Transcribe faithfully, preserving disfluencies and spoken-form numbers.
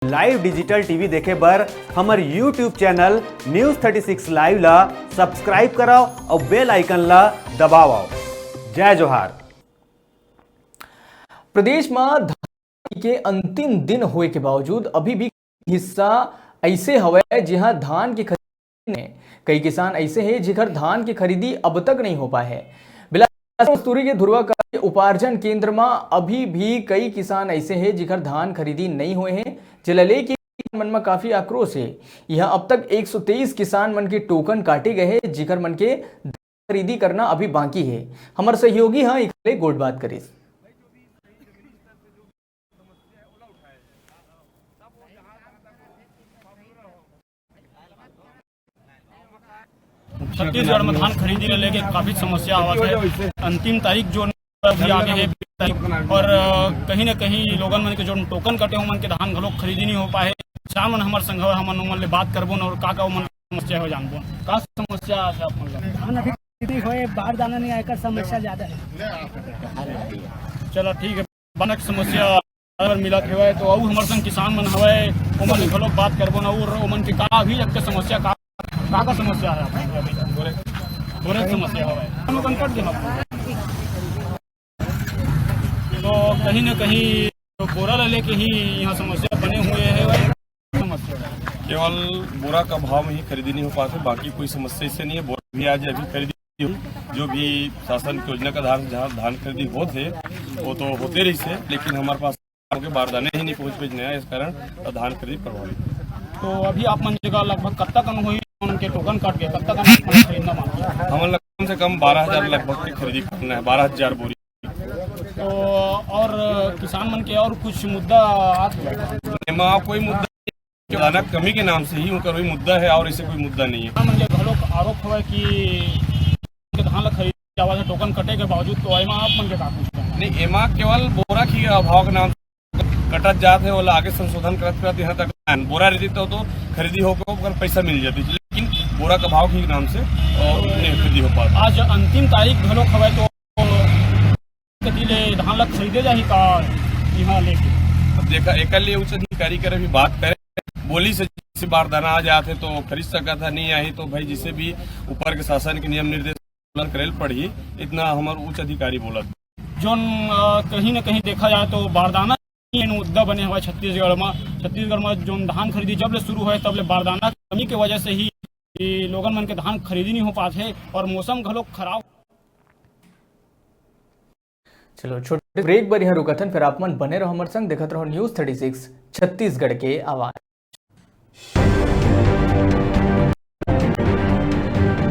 live digital T V देखे बर हमर YouTube channel News thirty six Live ला subscribe करव अउ bell icon ला दबावव। जय जोहार। प्रदेश म धान के अंतिम दिन होए के बावजूद अभी भी हिस्सा ऐसे हवय, जिहां धान के खरीदी ने कई किसान ऐसे हे, जिखर धान के खरीदी अब तक नहीं हो पाए हे। बिलासपुर मस्तूरी के धुरवा का उपार्जन केंद्र म अभी भी कई किसान ऐसे हे, जिखर धान खरीदी नहीं होए हे, जेला लेके किसान मन म काफी आक्रोश हे। यहां अब तक एक सौ तेईस किसान मन के टोकन काटे गए हे, जिखर मन के खरीदी करना अभी बाकी हे। हमर सहयोगी ह इखले गोठ बात करिस। छत्तीसगढ़ में धान खरीदी ले लेके काफी समस्या आवत है। अंतिम तारीख जो भी आगे है, बीस तारीख, और, अ, कहीं ना कहीं लोगन मन के जो टोकन कटे, ओमन के धान घलोक खरीदी नहीं हो पाए। किसान मन हमर संग हवय, हमन ओमन ले बात करबो न और का का ओमन समस्या हो जानबो। का समस्या है आप मन ला? धान अभी नहीं होए, बारदाना नहीं आए, एकर समस्या ज्यादा है। चलो ठीक है, बारदाना के समस्या अगर मिलत हवय तो अउ हमर संग किसान मन हवय, ओमन ले घलोक बात करबो ना, और ओमन के का अभी तक के समस्या का, का, का समस्या है आप मन के अभी तक? बोरे, बोरे के समस्या हवय। हम लोगन कट गे हवय। तो कहीं ना कहीं तो बोरा ला लेके ही यहाँ समस्या बने हुए है भाई। समस्या है। केवल बोरा का भाव में ही खरीदी नहीं हो पाते, बाकी कोई समस्या इससे नहीं है। बोरा भी आज अभी खरीदी हुई, जो भी शासन की योजना का आधार से जहाँ धान खरीदी होते, वो तो होते रही से, लेकिन हमारे पास के बारदाने ही नहीं पहुँच पाए नया, इस कारण धान खरीदी प्रभावित। तो अभी आप मन जगह लगभग कब तक अनु हुई उनके टोकन काट के कब तक अनु खरीदना मांगते हैं? हमन ला कम से कम बारह हजार लगभग के खरीदी करना है, बारह हजार बोरी। तो और किसान मन के और कुछ मुद्दा आत हे? एमा कोई मुद्दा नहीं, बारदाना कमी के नाम से ही उनका कोई मुद्दा है और इसे कोई मुद्दा नहीं है। किसान मन के घलोक आरोप हवय कि के धान ला खरीदे जावत हे टोकन कटे के बावजूद, तो एमा आप मन के का पूछना है? नहीं, एमा केवल बोरा के अभाव के नाम से कटत जात है, ओला आगे संशोधन करत करत यहाँ तक आन। बोरा रहिती तो, तो खरीदी होके ओकर पैसा मिल जाती, लेकिन बोरा के भाव के नाम से और नहीं खरीदी हो पाता। आज अंतिम तारीख घलोक हवय, तो कति ले धान ला खरीदे जाही का यहाँ लेके? अब देखा, एकर लिए उच्च अधिकारी कर अभी बात करे, बोली से जैसे बारदाना आ जात है तो खरीद सकत है, नहीं आही तो भाई जैसे भी ऊपर के शासन के नियम निर्देश पालन करे ल पड़ही, इतना हमर उच्च अधिकारी बोलत। जोन, अ, कहीं ना कहीं देखा जाए तो बारदाना ही मुद्दा बने हुआ है छत्तीसगढ़ में। छत्तीसगढ़ में जोन धान खरीदी जब ले शुरू हुआ है तब ले बारदाना कमी के वजह से ही ये लोगन मन के धान खरीदी नहीं हो पात है और मौसम घलो खराब। चलो छोटे ब्रेक बर यहाँ रुकथन, फिर आप मन बने रहो हमर संग, देखत रहो News thirty six छत्तीसगढ़ के आवाज।